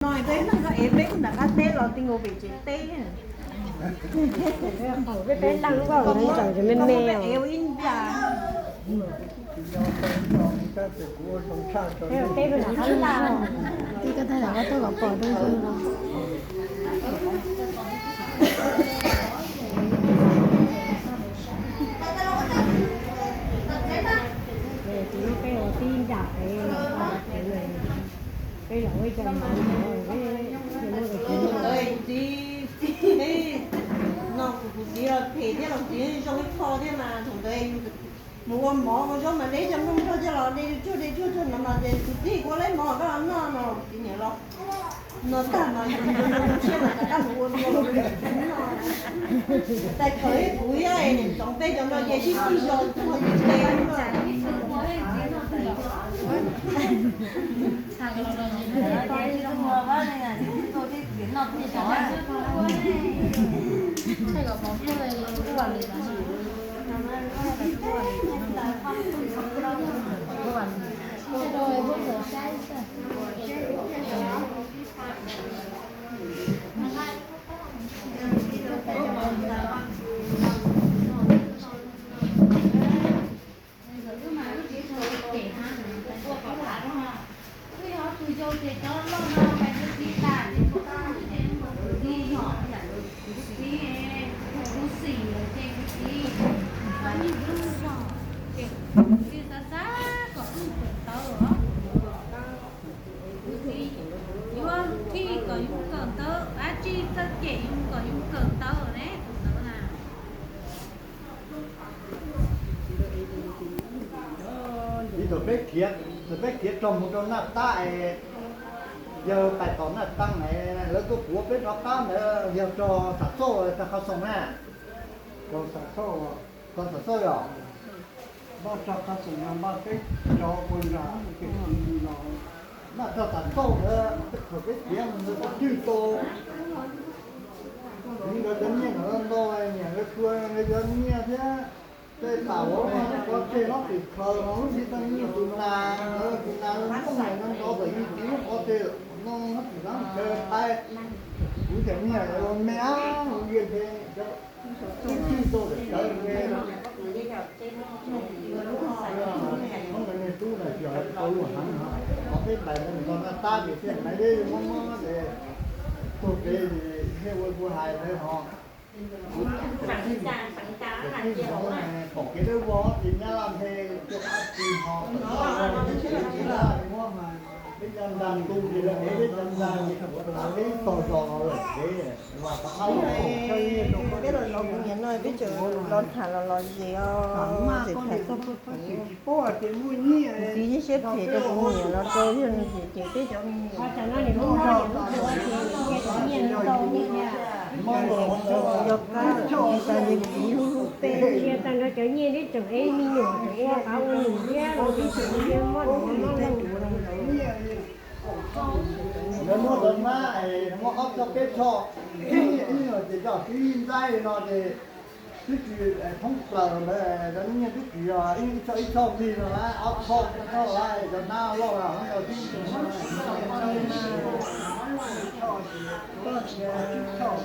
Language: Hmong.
No peb nrog koj ev peb kuj nram qab teb los ti nkaus pem tsev teb. Peb nrog koj me me ib nta. Tib koj tag los koj tuaj kom pom rau ntawd no. Tus no peb los tib nram, peb los ua cov mov no, kuv txiv, no kuv txiv los phem thiab los txiv zoo ib qho thiab mas thaum ntawd mus ua mov ua zaub mas deb cov nplooj nrog coj los de tsuag de tsuag tsuag no no ces kuv txiv kuv ua lawv mov koj los noj no kuv txiv niam los no tag mas yus zoo zoo siab mas rov qab mus ua dua los no. Tais khaws ib kuv thiab niam ntxoov peb cov no ces sib txig zos tuag ces peb no. Yuav lub thij kom yus kawm ntawv, dab tsi txawj cem yus kom yus kawm ntawv ne, tus ntawd na. Ib thaum peb khiav, thaum peb khiav rau mus rau Naj Tab es yawg pais tom Naj Tab es lawv tuaj puav peb rov qab ntawd yog rog Xam Xauj rog Qhov Xoom na. Rog Xam Xauj, rog Xam Xauj yog npaj rog Qhov Xoom no npaj peb rov puag nram pem no. Npaj rog Xam Xauj ntawd thaum peb khiav mus ntawd twb tau Nkawd cov nyiaj nkawd ntau, niam nkawd tua nkawd cov nyiaj thiab. Tej tam uas lub qhov tseg lub tim khaws no lub ntiv tau nyiaj tus nas, tus nas lub nplooj no nrov tawm yus tiv lub qhov tseg no tim lab kawg thaiv. Kuv cov nyiaj ua me ab ua ntiag ntshe cov twb txij tau tawm cawv me. Hmoob nkawd niag tub ntawd tsis tau luag heev no, qhov peb ntais ntawd nws nto naj tab ces thiaj nais deb mob mob ces tuag pem thiaj ua kuv hais ntawd ho. Pom kev dawb vog ces nyab laj ntshe tuaj qab tsis ho, muab peb cov nta tu ces lawv ev peb cov nta, peb tog zos los lawm kev, vas rov qab los. Peb los zov kuv niam no peb tseem los tham los los zes os, tseem tham txog kuv txiv yeej siab phem rau kuv niam los rau yog nws ces peb cov me nyuam yog qab tas li kuv txiv hlub hlub peb. Tag nrho cov nyiaj peb tseem ev me nyuam tseem ua qav ua num thiab los peb tseem ua mob mob lawm. Lawv muab tau mab es muab ob txoj peb txoj, ib nyuag ces coj tib ntxaib li no ces twb tsis thoob plaws ntawd, cov nyiaj twb tsis yog ib txoj ib txoj li no, ob txoj ib txoj, cov nab loj los muab tau tib txoj.